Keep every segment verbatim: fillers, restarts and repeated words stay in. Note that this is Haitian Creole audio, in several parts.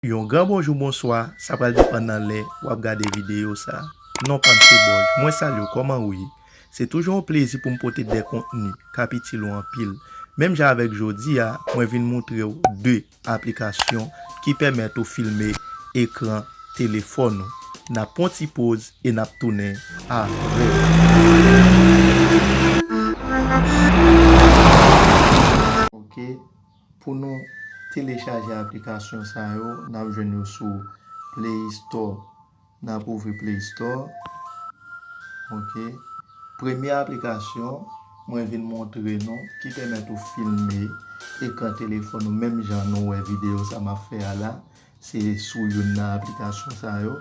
Yon gran bonjou, bonswa, sa pral depann nan lè w ap gade videyo sa. Non pa m se Bòj, mwen salye w, kòman ou ye? Se toujou yon plezi pou m pote de kontni k ap itil ou anpil. Menm jan avèk jodi a, mwen vin montre w de aplikasyon ki pèmèt ou filme ekran telefòn ou. N ap pran ti poz e n ap tounen apre. Ok, pou nou telechaje aplikasyon sa yo, n ap jwenn yo sou Play Store. N ap ouvri Play Store. Ok. Premye aplikasyon, mwen vin montre nou, ki pèmèt ou filme ekran telefòn ou, menm jan nou wè videyo sa m ap fè a la. Se sou youn nan aplikasyon sa yo.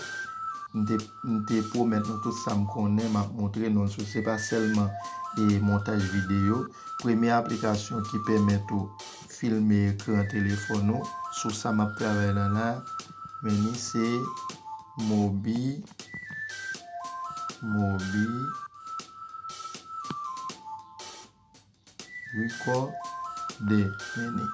M te, m te pwomèt nou tout sa m konnen, m ap montre nou l sou. Se pa sèlman e montaj videyo. Premye aplikasyon ki pèmèt ou filme ekran telefòn ou, sou sa m ap travay la la, men ni se Mobi, Mobi Recorder, men ni.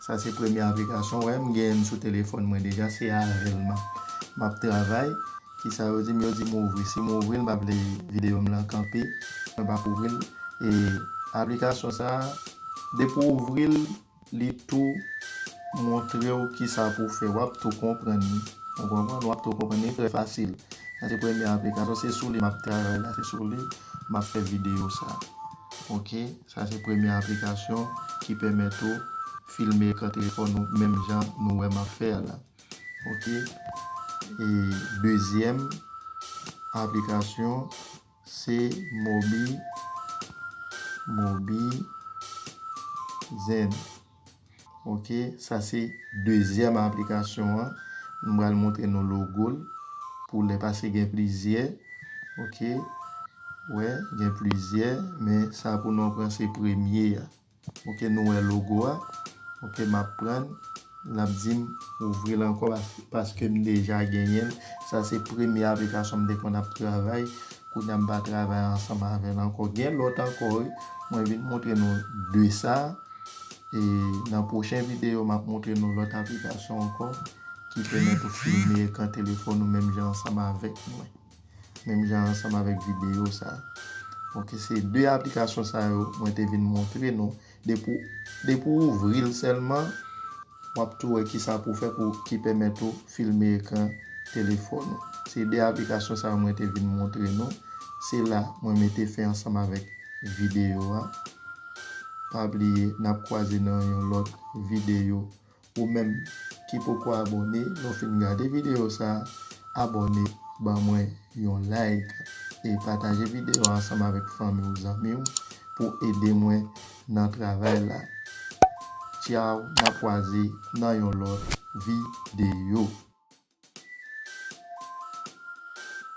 Sa se premye aplikasyon, wè, m genyen l sou telefòn mwen deja, se avè l m ap, m ap travay. Kisa yo di m? Yo di m ouvri. Si m ouvri l, m ap lè videyo m lan kanpe. Mwen p ap ouvri l. E aplikasyon sa a, depi w ouvri l, li tou montre w kisa pou w fè. W ap tou konprann li. Ou konprann? W ap tou konprann li. Trè fasil. Sa se premye aplikasyon. Se sou li m ap travay la. Se sou li m ap fè videyo sa. Ok? Sa se premye aplikasyon ki pèmèt ou filme ekran telefòn ou menm jan nou wè m ap fè a la. Ok? E dezyèm aplikasyon, se Mobi, Mobi Zen. Ok, sa se dezyèm aplikasyon an. M pral montre nou logo l pou lè pase gen plizyè. Ok, wè, gen plizyè, men sa pou nou pran se premye a. Ok, nou wè logo a. Ok, m ap pran l, l ap di m ouvri l ankò pas-, paske m deja genyen l. Sa se premye aplikasyon m te konn ap travay. Kounye a m pa travay ansanm avè l ankò. Gen lòt ankò, wi. Mwen vin montre nou de sa. E nan pwochen videyo, m ap montre nou lòt aplikasyon ankò ki pèmèt ou filme ekran telefòn ou menm jan ansanm avèk mwen. Menm jan ansanm avèk videyo sa. Ok, se de aplikasyon sa yo mwen te vin montre nou. Depi, depi w ouvri l sèlman, w ap tou wè kisa pou w fè pou ki pèmèt ou filme ekran telefòn ou. Se de aplikasyon sa yo mwen te vin montre nou. Se la mwen mete fen ansanm avèk videyo a. Pa bliye, n ap kwaze nan yon lòt videyo. Ou menm ki poko abòne, lè w fin gade videyo sa, abòne, ban mwen yon like e pataje videyo a ansanm avèk fanmi w, zanmi w pou ede mwen nan travay la. Tchaw, n ap kwaze nan yon lòt videyo.